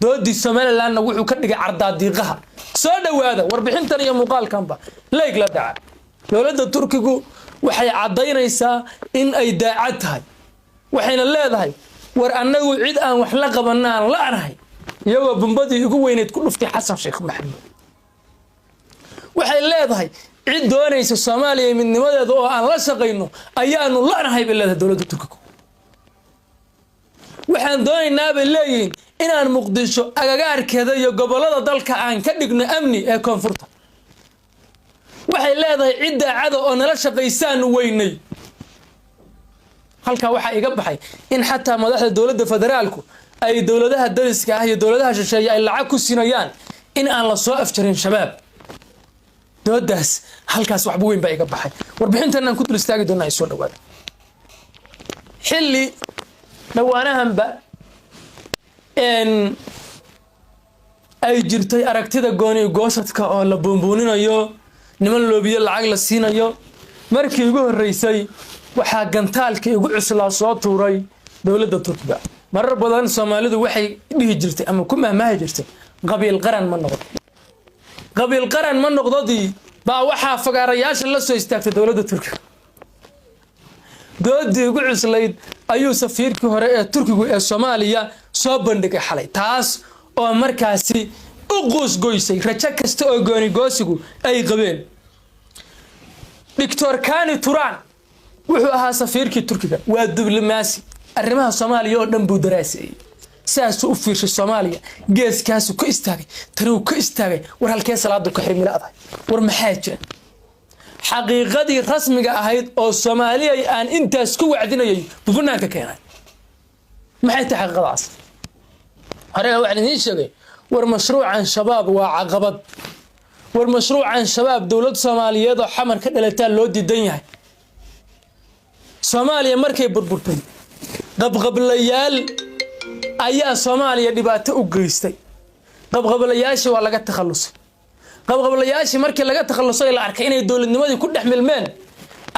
Doodii Somalilandna wuxuu ka dhigay cardaadiiqaha. Soo dhowaada warbixintan iyo muuqaalkanba like la dhaca. Dowladda Turkigu waxay caddaynaysaa in ay daacad tahay, waxayna leedahay: war annagu cid aan wax la qabanaan la'nahay. Iyagoo bumbadii ugu weyneyd ku dhuftay Xasan Sheekh Maxamuud, waxay leedahay cid doonaysa Soomaaliya midnimadeeda oo aan la shaqayno ayaanu la'nahay, bay leedahay dowladda Turkigu. Waxaan doonaynaa, bay leeyihiin, inaan Muqdisho agagaarkeeda iyo gobollada dalka aan ka dhigno amni ee koonfurta. Waxay leedahay cid daacada oo nala shaqaysaanu weynay. Halkaa waxaa iga baxay in xataa madaxda dowladda federaalku ay dowladaha dariska ah iyo dowladaha shisheeye ay lacag ku siinayaan in aan la soo afjarin Shabaab. Doodaas halkaas waxba weyn baa iga baxay. Warbixintan aan ku dul istaagi doonaa ay soo dhawaada. Xilli dhowaanahanba ay jirtay aragtida gooni goosadka oo la buunbuuninayo, niman loobiyo lacag la siinayo, markii ugu horreysay waxaa gantaalkii ugu cuslaa soo tuuray dowladda Turkiga. Marar badan Soomaalidu waxay dhihi jirtay ama ku mahmaahi jirtay: "Qabiil qaran ma noqdo, qabiil qaran ma noqdodii." Baa waxaa fagaarayaasha la soo istaagtay dowladda Turkiga. Doodii ugu cuslayd ayuu safiirkii hore ee Turkigu ee Soomaaliya soo bandhigay xalay, taas oo markaasi u quusgoysay rajo kasta oo goonigoosigu ay qabeen. Doctor Kani Turan wuxuu ahaa safiirkii Turkiga, waa diblomaasi, arrimaha Soomaaliya oo dhan buu daraaseeyey. Sidaasuu u fiirshay Soomaaliya, geeskaasuu ka istaagay, tanuu ka istaagay. War halkee salaadu ka xirmilaadahay? War maxaa jira? Xaqiiqadii rasmiga ahayd oo Soomaaliya aan intaas ku wacdinayay buu banaanka keenay. Maxay tahay xaqiiqadaas? Hore waxaan idiin sheegay: war mashruucan Shabaab waa caqabad, war mashruucan Shabaab dowlad Soomaaliyeed oo Xamar ka dhalataa loo diidan yahay. Soomaaliya markay burburtay, qabqablayaal ayaa Soomaaliya dhibaato u geystay. Qabqablayaashii waa laga takhalusay. Qabqablayaashii markii laga takhalusay, la arkay inay dowladnimadii ku dhex milmeen,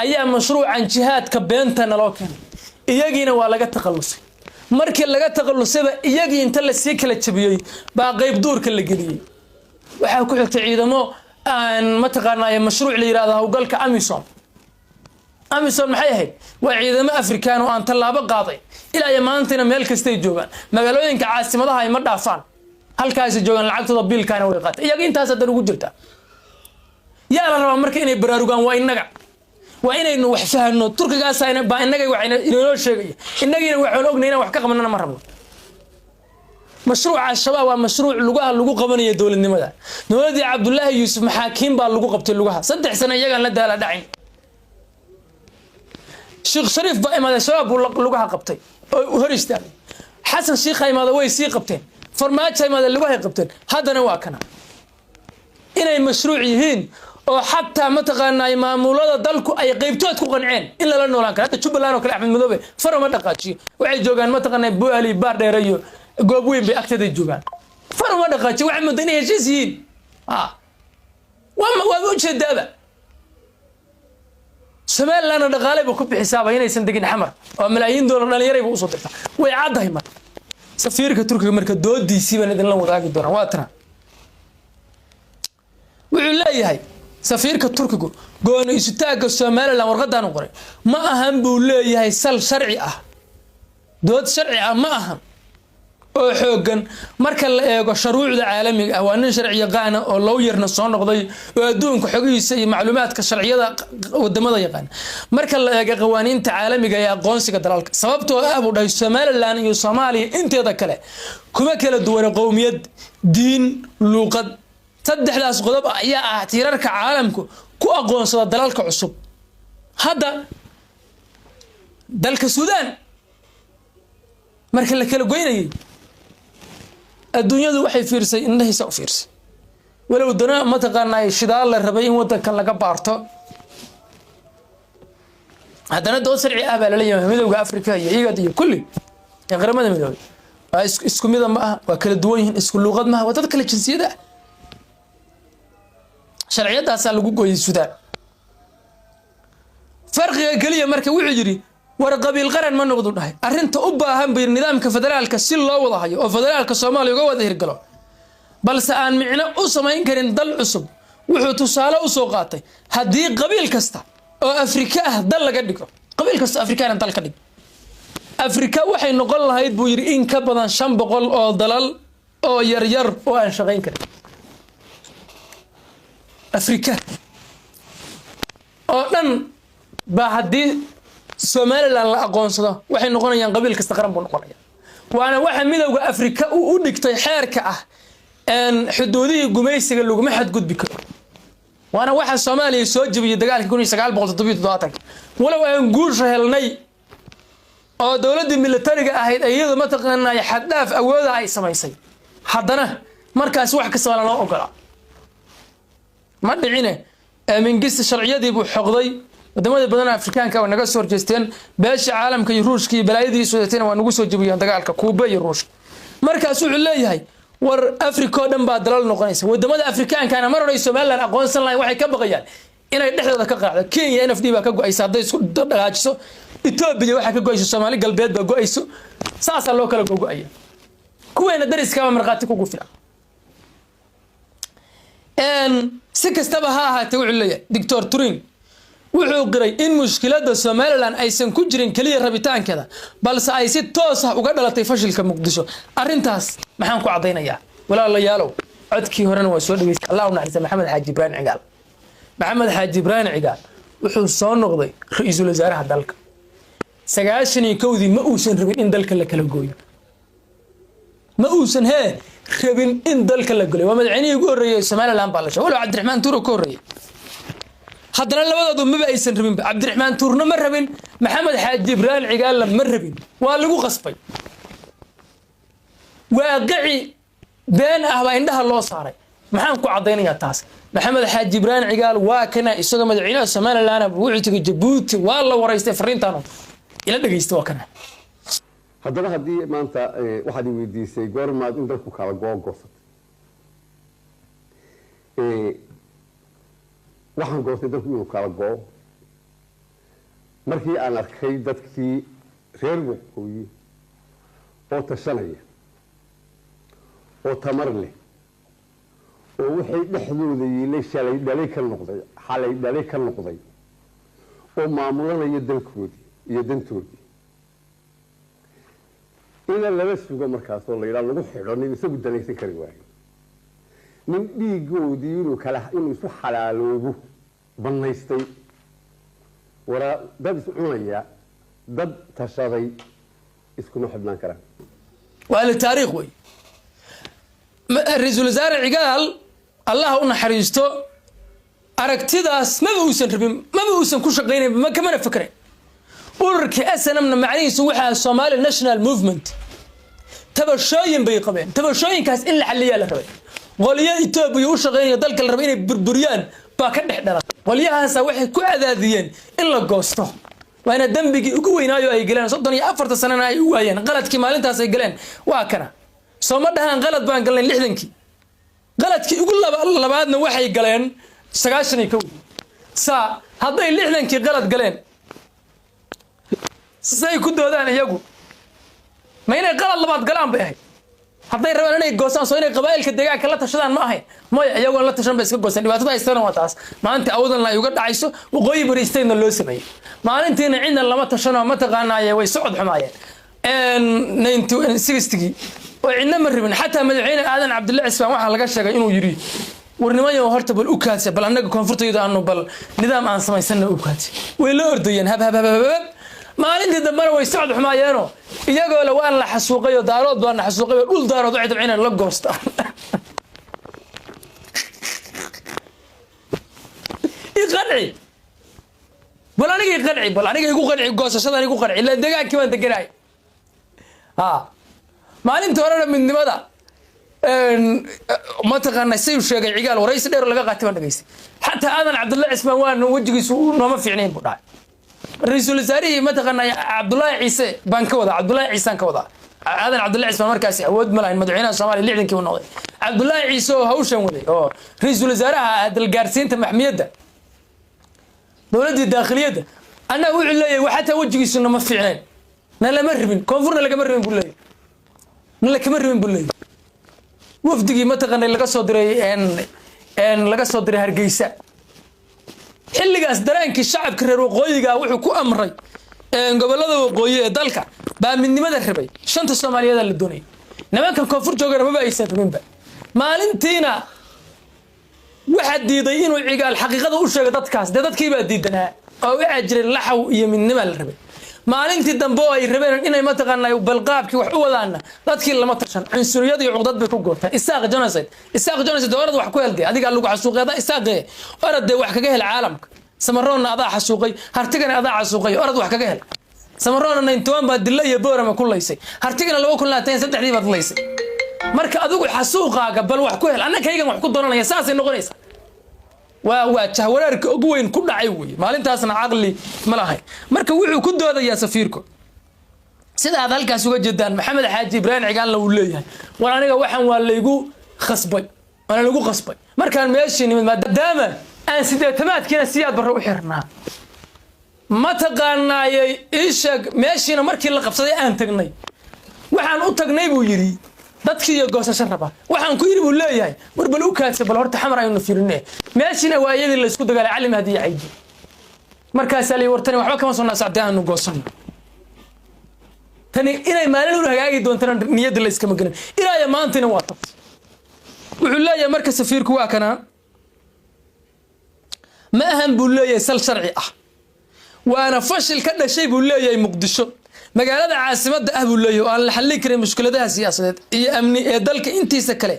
ayaa mashruucan jihaadka beenta naloo keenay. Iyagiina waa laga takhalusay. Markii laga takhalusayba, iyagii inta lasii kala jabiyey baa qayb duurka la geliyey. Waxaa ku xigtay ciidamo aan mataqaanaa mashruuc la yidhahdo howlgalka AMISOM. AMISOM maxay ahayd? Waa ciidamo Afrikaan oo aan tallaabo qaaday ilaa iyo maantana meel kastay joogaan. Magaalooyinka caasimadaha ay ma dhaafaan, halkaasay joogaan, lacagtooda biilkaana way qaatay. Iyaga intaas hadan ugu jirta. Yaa la rabaa marka inay baraarugaan? Waa innaga. Waa inaynu wax fahno. Turkigaas baa innaga wax inoo sheegaya, innagiina waxaan ognay inaan wax ka qabanana ma rabno. Mashruuca Al-Shabaab waa mashruuc lugaha lagu qabanayo dowladnimada. Dowladii Cabdulaahi Yuusuf maxaakiim baa lagu qabtay lugaha, 3 sano iyagaan la daala dhacin. Sheekh Shariif baa imaaday, Shabaab buu lugaha qabtay oo hor istaagay. Xasan Shiikha imaada, way sii qabteen. Farmaajo imaada, lugahay qabteen. Haddana waa kana inay mashruuc yihiin oo xataa mataqaanaa maamulada dalku ay qaybtood ku qanceen in lala noolaan karo. Hadda Jubbaland oo kale, Axmed Madoobe faro ma dhaqaajiyo. Waxay joogaan mataqaanaa Buali, Baardheere iyo goob weyn bay agteeday joogaan, faro ma dhaqaajiyo. Waxay moodaa inay heshiis yihiin. Waaba ujeedaaba. Somalilandna dhaqaaley ba ku bixisaaba inaysan degin Xamar oo malaayiin doolar dhalinyarayba usoo dirtaa. Way caddahay. Marka safiirka Turkiga marka doodiisii baan idinla wadaagi doonaa. Waa tana. Wuxuu leeyahay safiirka Turkigu: gooni isutaagga Somaliland warqadaanu qoray ma ahan, buu leeyahay, sal sharci ah, dood sharci ah ma ahan oo xooggan marka la eego shuruucda caalamiga ah. Waa nin sharci yaqaana oo lawyerna soo noqday oo adduunka xogihiisa iyo macluumaadka sharciyada wadamada yaqaana. Marka la eego qawaaniinta caalamiga ee aqoonsiga dalalka, sababtoo ah, buu dhahay, Somaliland iyo Soomaaliya inteeda kale kuma kala duwana qowmiyad, diin, luuqad. Saddexdaas qodob ayaa ah tiirarka caalamku ku aqoonsada dalalka cusub. Hadda dalka Suudaan marka la kala goynayay, adduunyadu waxay fiirsay, indhahiisa u fiirsay, walow dana mataqaanaa shidaal la rabay in wadankan laga baarto, haddana dood sharci ah baa lala yimaada Midowda Africa iyo IGAD iyo kulli ee Qaramada Midoobay. Waa isku mida ma aha, waa kala duwan yihiin, isku luuqad maaha, waa dad kale jinsiyada ah. Sharciyadaasaa lagu gooyey Suudaan. Farqiga keliya marka wuxuu yidhi War qabiil qaran ma noqdu dhahay. Arrinta u baahan buu yidhi nidaamka federaalka si loo wada hayo oo federaalka Soomaaliya uga wada hirgalo, balse aan micno u samayn karin dal cusub. Wuxuu tusaale u soo qaatay haddii qabiil kasta oo Afrika ah dal laga dhigo, qabiil kasta oo Afrikaana dal ka dhig, Afrika waxay noqon lahayd buu yidhi in ka badan 500 oo dalal oo yaryar oo aan shaqayn karin. Afrika oo dhan baa haddii Somaliland la aqoonsado waxay noqonayaan qabiil kasta qaran buu noqonaya. Waana waxa Midowda Afrika uu u dhigtay xeerka ah xuduudihii gumaysiga laguma xadgudbi karo. Waana waxa Soomaaliya soo jebiyey dagaalkii 1977-ka, walow aan guusha helnay oo dowladdii militariga ahayd iyadu mataqaanaa xaddhaaf awooda ay samaysay, haddana markaas wax kasta waa lanoo ogolaa. Ma dhicine Mingista sharciyadii buu xoqday. Wadamadii badan Afrikaanka waa naga soo horjeesteen, beesha caalamka iyo Ruushka iyo balaayadiisu wadatayna waa nagu soo jebiyeen dagaalka Kuuba iyo Ruushka. Markaas wuxuu leeyahay, war Africa oo dhan baa dalal noqonaysa. Wadamada Afrikaankana mar hore Somaliland aqoonsan lahayn, waxay ka baqayaan inay dhexdooda ka qaacdo. Kenya NFD baa ka go-aysa hadday isku dhaqaajiso. Etoobiya waxaa ka go-ayso Soomaali Galbeed baa go-ayso. Saasaa loo kala gogo-aya. Kuweena dariskaaba markhaati kugu filan. Si kastaba ha ahaatee, wuxuu leeyahay Doctor Turin, wuxuu qiray in mushkiladda Somaliland aysan ku jirin keliya rabitaankeeda, balse ay si toos ah uga dhalatay fashilka Muqdisho. Arrintaas maxaan ku caddaynayaa, walaalayaalow? Codkii horena waa soo dhageystay. Allah u naxariista Maxamed Xaaji Ibraahim Cigaal. Maxamed Xaaji Ibraahim Cigaal wuxuu soo noqday ra-iisul wasaaraha dalka 91-dii. Ma uusan rabin in dalka la kala gooyo, ma uusan hee rabin in dalka la golayo. Waa madaxweynihii ugu horreeyey Somaliland baa la sheegay, walow Cabdiraxmaan Tuuro ka horreeyey, haddana labadoodu maba aysan rabinba. Cabdiraxmaan Tuurna ma rabin, Maxamed Xaaji Ibraahim Cigaalna ma rabin. Waa lagu qasbay. Waaqici been ah baa indhaha loo saaray. Maxaan ku caddaynayaa taas? Maxamed Xaaji Ibraahim Cigaal waa kana isagoo madaxweynaha Somaliland wuxuu tegay Jabuuti, waa la waraystay. Fariintaan ila dhegeysta, waa kana. Haddaba haddii maanta waxaad i weydiisay goormaad in dalku kala goosatay, waxaan goostay dalku inuu kala go'o markii aan arkay dadkii reer waqooyi oo tashanaya oo tamar leh oo waxay dhexdooda yiilay shalay dhalay ka noqday, xalay dhalay ka noqday, oo maamulanaya dalkoodii iyo dantoodii. Ina lala sugo markaasoo la yidhaha lagu xidho nin isagu danaysan kari waayo, nin dhiigoodii inuu kala inuu isu xalaaloobo bannaystay. Waraa dad is cunaya, dad tashaday iskuma xidhnaan karaan. Waa litaariikh wey. Ra-iisul wasaare Cigaal, Allah u naxariisto, aragtidaas maba uusan rabin, maba uusan ku shaqaynayn, ma kamana fikray. Ururka SNM-na macnihiisu waxaa Somali National Movement. Tabashooyin bay qabeen, tabashooyinkaas in la xaliyaa la rabay. Qolyo Etoobiya u shaqaynaya, dalka la rabay inay burburiyaan baa ka dhex dhalan. Qolyahaasa waxay ku cadaadiyeen in la goosto, waana dembigii ugu weynaayo ay galeen, 34-ta sanana ay u waayeen. Qaladkii maalintaas ay galeen waa kana. Soo ma dhahaan qalad baan galnay 60-kii? Qaladkii ugu labaadna waxay galeen 91. Saa hadday 60-kii qalad galeen, say ku doodaan iyagu, ma inay qalad labaad galaan bay ahayd? Hadday rabaan inay goostaan, soo inay qabaa'ilka deegaanka la tashadaan ma ahayn? Maya, iyagoon la tashan bay iska goosteen. Dhibaatada haystana waa taas. Maanta Awdanna ay uga dhacayso, Waqooyi Bari Statena loo sameeyey. Maalintiina cidna lama tashano, mataqaanaaye, way socod xumaayeen 60-gii oo cidna ma rabin. Xataa madaxweyne Aadan Cabdulle Cismaan waxaa laga sheegay inuu yidhi, warnimayo, horta bal u kaadse, bal annaga koonfurtayda aanu bal nidaam aan samaysana u kaadse. Way la ordayeen hab hab hab hab hab. Maalintii dambena way socod xumaayeenoo iyagoo le waan la xasuuqay oo Daarood baan la xasuuqay oo dhul Daarood waxay dabceen inay la goostaan. Iqanci bal, aniga iqanci bal, aniga igu qanci goosashadan, igu qanci, ilaan degaankii baan deganahay. Ha, maalintii horena midnimada mataqaana sayuu sheegay Cigaal, waraysi dheer oo laga qaatay baan dhegaystay. Xataa Aadan Cabdulla Cismaan waan wejigiisu nooma fiicnayn buu dhahay. Ra-iisul wasaarihii mataqaana Cabdullaahi Ciise baan ka wadaa, Cabdullaahi Ciisaan ka wadaa. Aadan Cabdullahi Cismaan markaasi awood ma lahayn, madaxweynaha Soomaaliya 60-kii uu noqday. Cabdullaahi Ciise oo hawshan waday oo ra-iisul wasaaraha dalgaarsiinta maxmiyadda dowladdii daakhiliyadda Annaga wuxuu leeyahay wa xataa wejigiisu nama fiicneen, na lama rabin, koonfurna lagama rabin buu leeyahay, na lakama rabin buu leeyahay. Wafdigii mataqaanay laga soo diray laga soo diray Hargeysa xilligaas, dareenkii shacabka reer waqooyiga wuxuu ku amray gobolada waqooyi ee dalka baa midnimada rabay, shanta Soomaaliyeed la doonayay. Nimankan koonfur joogana maba aysan rabinba. Maalintiina waxaa diiday inuu Cigaal xaqiiqada u sheego dadkaas. Dee dadkiibaa diidanaa oo waxaa jiray laxaw iyo midnima la rabay. Maalintii dambe oo ay rabeen inay mataqaanaa balqaabkii wax u wadaana, dadkii lama tashan, cunsuriyad iyo cuqdad bay ku goorteen. Isaaq genocide, Isaaq genocide, orad wax ku hel dee. Adigaa lagu xasuuqeeda Isaaqee, orad dee wax kaga hel caalamka. Samaroonna adaa xasuuqay, Hartigana adaa xasuuqay, orad wax kaga hel. Samaroonna 91 baa Dilla iyo Boorama ku laysay, Hartigana 2023-dii baad laysay. Marka adigu xasuuqaaga bal wax ku hel, annakaygan wax ku doonanaya. Saasay noqonaysaa. Waa jahwareerka ugu weyn ku dhacay wey. Maalintaasna caqli ma lahayn. Marka wuxuu ku doodayaa safiirku, sida aad halkaas uga jeedaan, Maxamed Xaaji Ibraahim Cigaalna uu leeyahay: war aniga waxaan waa laygu khasbay, waana lagu khasbay markaan meeshii nimid, maadaama aan sideetamaadkiina Siyaad Barre u xirnaa, mataqaanaayey iisheeg, meeshiina markii la qabsaday aan tagnay. Waxaan u tagnay buu yidhi dadkii iyo goosasho raba. Waxaan ku yidhi buu leeyahay: war bal u kaadsa, bal horta Xamar aynu fiirine. Meeshiina waa iyadii laysku dagaalay, Cali Mahdi iyo Caydi. Markaasaa la wartani waxba kama soo naasacdee, aanu goosano. Tani inay maalin un hagaagi doontana niyadda la iskama gelin. Ilaa iyo maantina waa tabta. Wuxuu leeyahay marka safiirku, waa kanaa, ma ahan buu leeyahay sal sharci ah, waana fashil ka dhashay buu leeyahay Muqdisho, magaalada caasimadda ah buu leeyahay, oo aan la xallin karin mushkiladaha siyaasadeed iyo amni ee dalka intiisa kale,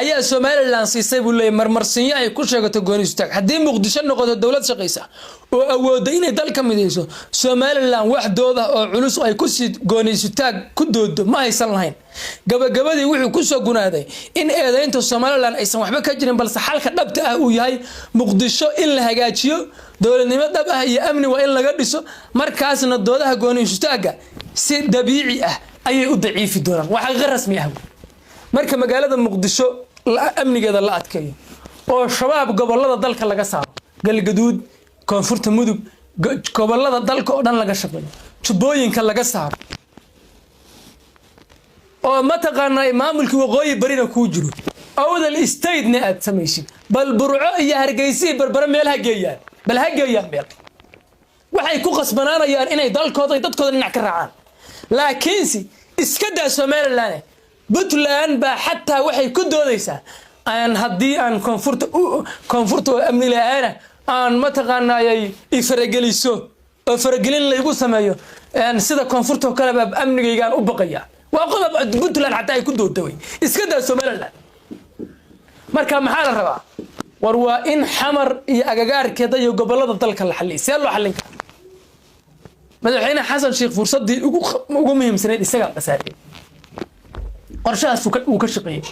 ayaa Somaliland siisay buu leeyahay marmarsinyo ay ku sheegato gooni istaag. Haddii Muqdisho noqoto dowlad shaqaysa oo awooda inay dalka midayso, Somaliland wax dooda oo culus ay kusii gooni isutaag ku doodo ma haysan lahayn. Gabagabadii wuxuu kusoo gunaaday in eedeynta Somaliland aysan waxba ka jirin, balse xalka dhabta ah uu yahay Muqdisho in la hagaajiyo, dowladnimo dhab ah iyo amni waa in laga dhiso, markaasna doodaha gooni isutaagga si dabiici ah ayay u daciifi doonaan. Waa xaqiiqo rasmi ah. Marka magaalada Muqdisho amnigeeda la adkeeyo oo Shabaab gobolada dalka laga saaro, Galgaduud, koonfurta Mudug, gobolada dalka oo dhan laga shaqeeyo, Jubbooyinka laga saaro, oo mataqaanaa maamulkii waqooyi barina kuu jiro, Awdal Statena aad samaysid, bal Burco iyo Hargeysihii Berbere meel ha geeyaan, bal ha geeyaan meel. Waxay ku khasbanaanayaan inay dalkooda iyo dadkooda dhinac ka raacaan. Laakiinse iska daa Somaliland, Puntland baa xataa waxay ku doodaysaa aan haddii aan koonfurta oo amni la-aana aan mataqaanayay ifarageliso oo faragelin laygu sameeyo sida koonfurta oo kale baa amnigaygaan u baqaya. Waa qodob Puntland xataa ay ku dooda wey, iska daa Somaliland. Marka maxaa la rabaa? War waa in Xamar iyo agagaarkeeda iyo gobolada dalka la xalliya. See loo xallin karaa? Madaxweyne Xasan Sheekh fursaddii ugu muhiimsanayd isagaa khasaariyey. Qorshahaas uu ka shaqeeyey,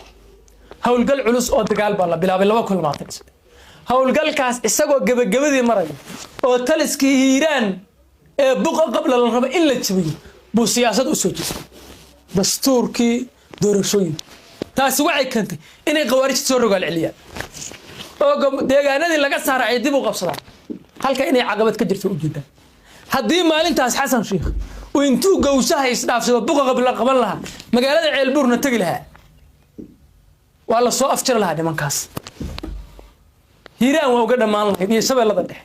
howlgal culus oo dagaal baa la bilaabay 2023. Howlgalkaas isagoo gebagabadii maraya oo taliskii Hiiraan ee Buqa Qabla la rabo in la jabiyo buu siyaasad u soo jeestay, dastuurkii, doorashooyinka. Taasi waxay keentay inay khawaarijta soo rogaal celiyaan oo deegaanadii laga saara ay dib u qabsadaan, halka inay caqabad ka jirto ujeedaan. Haddii maalintaas Xasan Sheikh uu intuu gowsaha isdhaafsado Buqa Qabla qaban lahaa, magaalada Ceelbuurna tegi lahaa, waa la soo afjari lahaa nimankaas. Hiiraan waa uga dhammaan lahayd iyo Shabeellada Dhexe.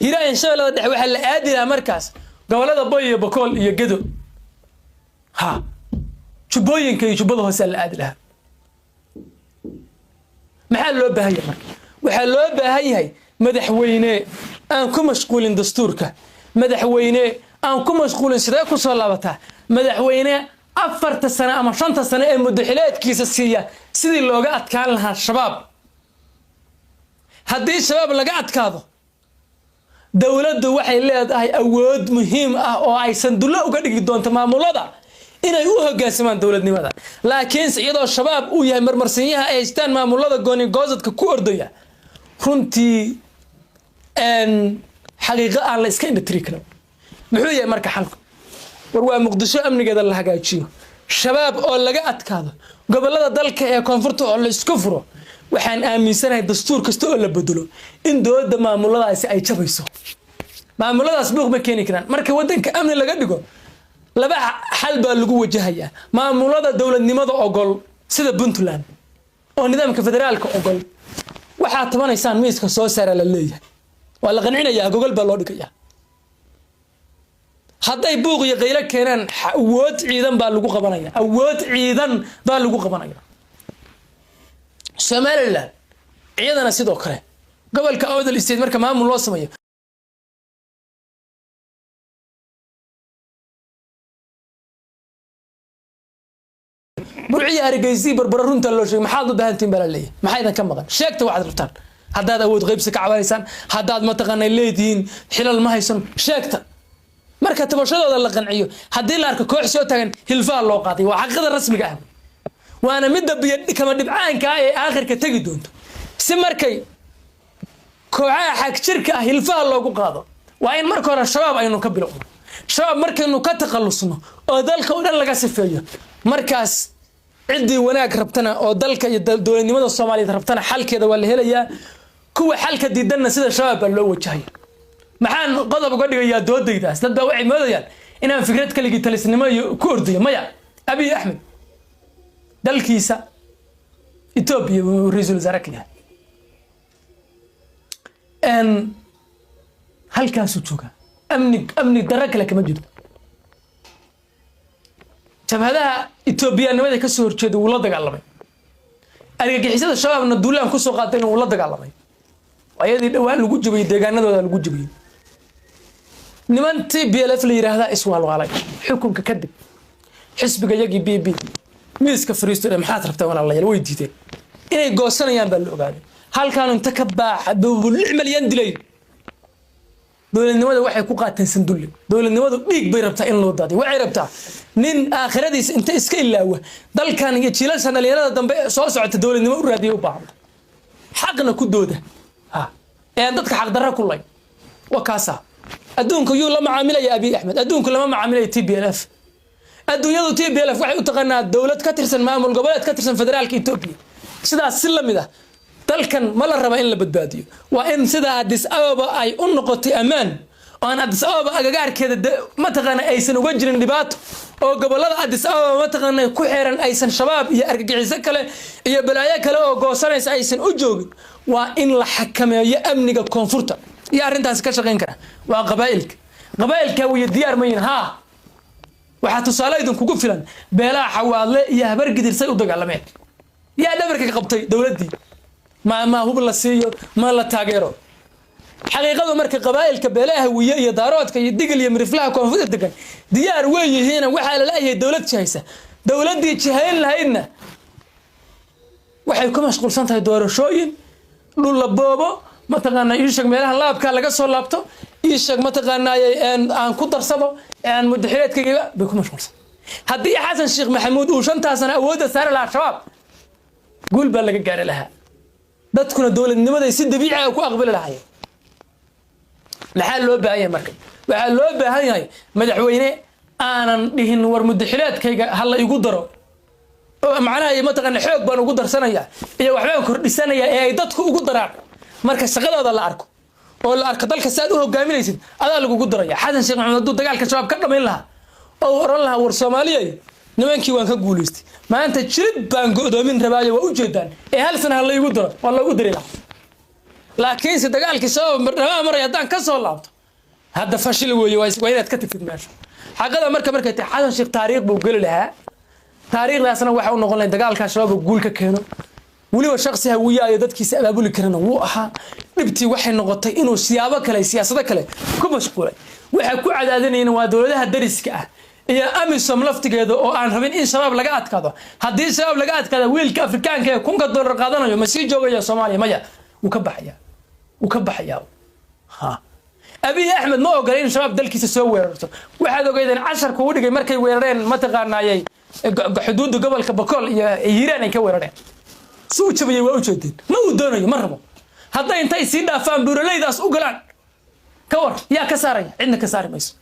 Hiiraan iyo Shabeellada Dhexe waxaa la aadi lahaa markaas gobolada Boy iyo Bakool iyo Gedo, ha Jubbooyinka iyo Jubbada Hoose la aadi lahaa. Maxaa loo baahan yahay marka? Waxaa loo baahan yahay madaxweyne aan ku mashquulin dastuurka, madaxweyne aan ku mashquulin sidee ku soo laabataa, madaxweyne 4-ta sano ama 5-ta sano ee muddaxileedkiisa siiya sidii looga adkaan lahaa Shabaab. Haddii Shabaab laga adkaado, dowladdu waxay leedahay awood muhiim ah oo ay sandullo uga dhigi doonto maamulada inay u hogaansamaan dowladnimada. Laakiinse iyadoo Shabaab uu yahay marmarsinyaha ay haystaan maamulada gooni goosadka ku ordaya, runtii xaqiiqo aan la iska indhatiri karin. Muxuu yahay marka xalku? War waa Muqdisho amnigeeda la hagaajiyo, Shabaab oo laga adkaado, gobolada dalka ee koonfurta oo la isku furo. Waxaan aaminsanahay dastuur kasta oo la bedelo in dowladda maamuladaasi ay jabayso. Maamuladaas buuq ma keeni karaan. Marka waddanka amni laga dhigo, laba xal baa lagu wajahayaa. Maamulada dowladnimada ogol, sida Puntland oo nidaamka federaalka ogol, waxaad tabanaysaan miiska soo saara la leeyahay, waa la qancinayaa, gogol baa loo dhigayaa. Hadday buuq iyo qaylo keenaan, awood ciidan baa lagu qabanaya, awood ciidan baa lagu qabanaya. Somaliland iyadana sidoo kale, gobolka Awdal State marka maamul loo sameeyo, Burciya, Hargeysii, Barbara, runta loo sheegay. Maxaad u baahantiin baa la leeyahay, maxaa idin ka maqan? Sheegta waxaad rabtaan. Haddaad awood qaybsi ka cabanaysaan, haddaad mataqaanay leedihiin xilal ma haysan, sheegta. Marka tabashadooda la qanciyo, haddii la arko koox soo taagan, hilfaha loo qaaday. Waa xaqiiqada rasmiga ah, waana midda biyo kama dhibcaanka ah ee aakhirka tegi doonto. Si markay kooxaha xagjirka ah hilfaha loogu qaado, waa in marka hore Shabaab aynu ka bilowno. Shabaab markaynu ka takhalusno oo dalka oo dhan laga sifeeyo, markaas ciddii wanaag rabtana oo dalka iyo dowladnimada Soomaaliyeed rabtana xalkeeda waa la helayaa. Kuwa xalka diidanna sida Shabaab baa loo wajahaya. Maxaan qodob uga dhigayaa doodaydaas? Dad baa waxay moodayaan inaan fikrad keligii talisnimo iyo ku ordayo. Maya, Abiy Axmed dalkiisa Etoobiya uu ra-iisul wasaare ka yahay, halkaasuu joogaa. Amni darro kale kama jirto. Jabhadaha Etoobiyaanimada ka soo horjeeda wuu la dagaalamay. Argagixisada Shabaabna duulaan kusoo qaatayna wuu la dagaalamay. Ayadii dhowaan lagu jabiyey, deegaanadooda lagu jabiyey. Nimantii BLF la yidhaahdaa iswaalwaalay xukunka kadib. Xisbiga yagii PP miiska fariisto, maxaad rabtaa walaalayaal? Way diideen. Inay goosanayaan baa la ogaaday. Halkaanu inta ka baaxa buu 6 malyan dilay. Dowladnimada waxay ku qaateen sandulle. Dowladnimadu dhiig bay rabtaa in loo daadiyo. Waxay rabtaa nin aakhiradiisa inta iska ilaawa dalkan iyo jiilasha dhalinyarada dambe ee soo socota dowladnimo u raadiya u baahanta, xaqna ku dooda, ha ee aan dadka xaqdarra ku lay. Waa kaasa. Adduunka yuu la macaamilaya Abiy Axmed? Adduunku lama macaamilaya TPLF. Adduunyadu TPLF waxay u taqaanaa dowlad ka tirsan, maamul goboleed ka tirsan federaalka Etoobiya. Sidaas si lamid ah, dalkan ma la raba in la badbaadiyo? Waa in sida Addis Ababa ay u noqotay ammaan, oo aan Addis Ababa agagaarkeeda mataqaana aysan uga jirin dhibaato, oo gobolada Addis Ababa mataqaana ku xeeran aysan Shabaab iyo argagixiso kale iyo balaayo kale oo goosanaysa aysan u joogin, waa in la xakameeyo amniga koonfurta. Iyo arrintaasi ka shaqayn kara waa qabaa'ilka. Qabaa'ilka wiyo diyaar mayin. Haa, waxaa tusaale idinkugu filan beelaha Xawaadle iyo Habargidir say u dagaalameen. Yaa dhabarka ka qabtay dowladdii? Ma hub la siiyo, ma la taageero? Xaqiiqadu marka qabaa'ilka beelaha Hawiye iyo Daaroodka iyo Digil iyo Miriflaha koonfurta degan diyaar wey yihiin. Waxaa la leeyahay dowlad jihaysa. Dowladdii jihayn lahaydna waxay ku mashquulsan tahay doorashooyin, dhul la boobo, mataqaanaa ii sheeg meelaha laabka laga soo laabto, ii sheeg mataqaanaa aan ku darsado aan mudaxileedkayga bay ku mashquulsan. Haddii Xasan Sheekh Maxamuud uu 5-taa sano awoodda saari lahaa Shabaab, guul baa laga gaari lahaa, dadkuna dowladnimaday si dabiici ah ku aqbali lahaayeen. Maxaa loo baahan yahay marka? Waxaa loo baahan yahay madaxweyne aanan dhihin war mudaxileedkayga ha la igu daro, oo macnaha mataqaana xoog baan ugu darsanaya iyo waxbaan kordhisanaya, ee ay dadku ugu daraan. Marka shaqadooda la arko oo la arko dalka si aad u hogaaminaysid, adaa lagugu daraya. Xasan Sheekh Maxamed hadduu dagaalka Shabaab ka dhamayn lahaa oo uu oran lahaa war Soomaaliyay, nimankii waan ka guulaystay, maanta Jilib baan go'doomin rabaayo, waa ujeedaan, ee hal sana ha laygu daro, waa loogu dari lahaa. Laakiinse dagaalkii Shabaab dhamaa maray haddaan ka soo laabto, hadda fashil weeye. Waa inaad ka tagtid meesha. Xaqada marka markay tahay, Xasan Sheekh taariikh buu geli lahaa. Taariikhdaasna waxa u noqon lahayd dagaalka Shabaab uu guul ka keeno. Weliba shaksi Hawiye iyo dadkiisa abaabuli karana wuu ahaa. Dhibtii waxay noqotay inuu siyaabo kale, siyaasado kale ku mashquulay. Waxa ku cadaadinayna waa dowladaha dariska ah iyo AMISOM laftigeeda oo aan rabin in Shabaab laga adkaado. Haddii Shabaab laga adkaado, wiilka Afrikaanka ee $1000 qaadanayo ma sii joogaya Soomaaliya? Maya, wuu ka baxaya, wuu ka baxayaa. Ha, Abiy Axmed ma ogola in Shabaab dalkiisa soo weerarto. Waxaad ogeydeen casharku u dhigay markay weerareen mataqaanaayey xuduudda gobolka Bakool iyo Hiiraan ay ka weerareen, si u jabiyey waa ujeedeen. Ma uu doonayo, ma rabo. Hadday intay sii dhaafaan buuraleydaas u galaan, ka war, yaa ka saaraya? Cidna ka saari mayso,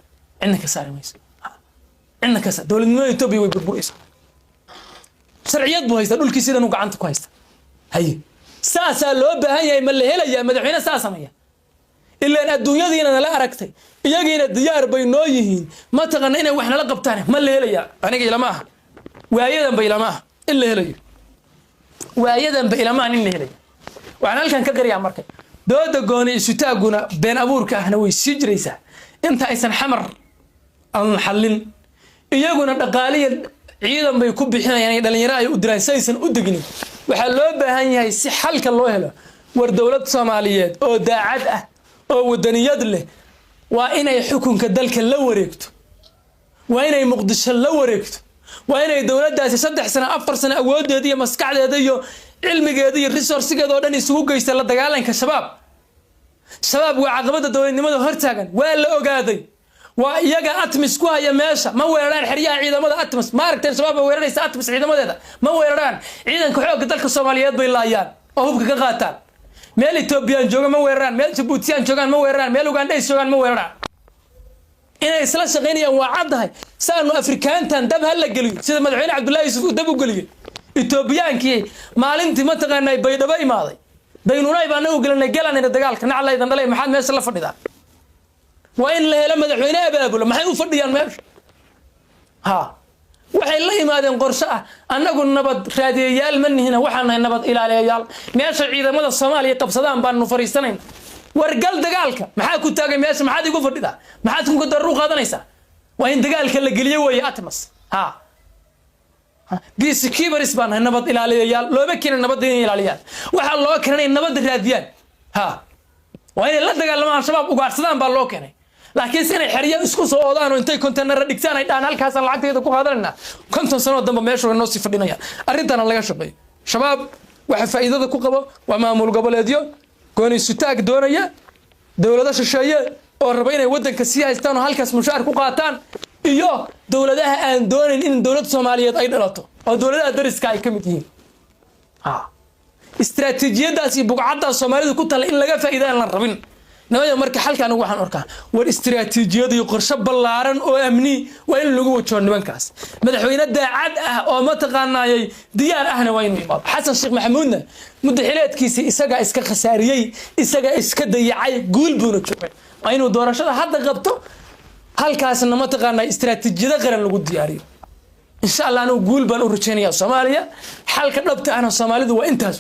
cidna ka saari mayso, cidna ka saar. Dowladnimada Etoobiya way burburaysaa. Sharciyad buu haystaa, dhulkii sidan uu gacanta ku haysta. Haye, saasaa loo baahan yahay. Ma la helayaa madaxweyne saa sameeya? Ilaan adduunyadiina nala aragtay, iyagiina diyaar bay noo yihiin. Mataqaana inay wax nala qabtaan ma la helayaa? Aniga ilama aha, waayadanba ilama aha in la helayo, waayadanba ilama aha in la helayo. Waxaan halkan ka qirayaa marka dooda gooni isutaaguna been abuurka ahna way sii jiraysaa inta aysan Xamar aan xallin. Iyaguna dhaqaaliya ciidan bay ku bixinayaan iyo dhalinyaro ay u diraan si aysan u degnin. Waxaa loo baahan yahay si xalka loo helo, war dowlad Soomaaliyeed oo daacad ah oo wadaniyad leh waa inay xukunka dalka la wareegto, waa inay Muqdisho la wareegto, waa inay dowladdaasi 3 sano, 4 sano awoodeeda iyo maskaxdeeda iyo cilmigeeda iyo resource-igeeda oo dhan isugu geysta la dagaalanka Shabaab. Shabaab waa caqabada dowladnimada hortaagan, waa la ogaaday. Waa iyaga ATMIS ku haya meesha. Ma weeraraan xeryaha ciidamada ATMIS. Ma aragteen Shabaab ba weeraraysa ATMIS ciidamadeeda? Ma weeraraan. Ciidanka xoogga dalka Soomaaliyeed bay laayaan oo hubka ka qaataan. Meel Etoobiyaan jooga ma weeraraan, meel Jabuutiyaan joogaan ma weeraraan, meel Ugandhays joogaan ma weeraraan. Inay isla shaqaynayaan waa caddahay. Saanu Afrikaantan dab ha la geliyo, sida madaxweyne Cabdullahi Yuusuf uu dab u geliyey Etoobiyaankii maalintii mataqaanaa Baydhabo imaaday. Daynunay baa nagu gelinay, gelanayna dagaalka naclaydan dhalay. Maxaad meesha la fadhidaa? Waa in la helo madaxweyne abaabulo. Maxay u fadhiyaan meesha? Ha, waxay la imaadeen qorshe ah: annagu nabad raadiyayaal ma nihina, waxaan nahay nabad ilaaliyayaal. Meesha ciidamada Soomaaliya qabsadaan baanu fariisanayna. Wargal dagaalka maxaa ku taagay meesha? Maxaad igu fadhidaa? Maxaad kunka darar u qaadanaysaa? Waa in dagaalka la geliyo weeye ATMIS. Ha, peacekeepers baan nahay, nabad ilaaliyayaal. Looma keenin nabadda inay ilaaliyaan, waxaa loo keenay inay nabadda raadiyaan. Ha, waa inay la dagaalamaan Al-Shabaab, ugaarsadaan baa loo keenay. Laakiin se inay xeryo isku soo oodaan oo intay kontenara dhigtaan ay dhahaan halkaasaan lacagteeda ku qaadanayna, 50 sanoo dambe meesha way noo sii fadhinayaan. Arrintana laga shaqeeyo. Shabaab waxa faa'iidada ku qabo waa maamul goboleedyo gooni sutaag doonaya, dowlado shisheeye oo raba inay waddanka sii haystaan oo halkaas mushaar ku qaataan, iyo dowladaha aan doonayn in dowlad Soomaaliyeed ay dhalato oo dowladaha dariska ay ka mid yihiin. Istiraatiijiyadaas iyo bugcaddaas Soomaalidu ku tala in laga faa'iida aan la rabin nabada. Marka xalka anigu waxaan arkaa, war istiraatiijiyad iyo qorshe ballaaran oo amni waa in lagu wajaho nimankaas. Madaxweyne daacad ah oo mataqaanaayay diyaar ahna waa inuu imaado. Xasan Sheekh Maxamuudna muddaxileedkiisii isagaa iska khasaariyey, isagaa iska dayacay, guul buuna joogay. Waa inuu doorashada hadda qabto, halkaasna mataqaanaa istiraatiijiyado qaran lagu diyaariyo, insha Allah. Anigu guul baan u rajaynaya Soomaaliya. Xalka dhabta ahna Soomaalidu waa intaas.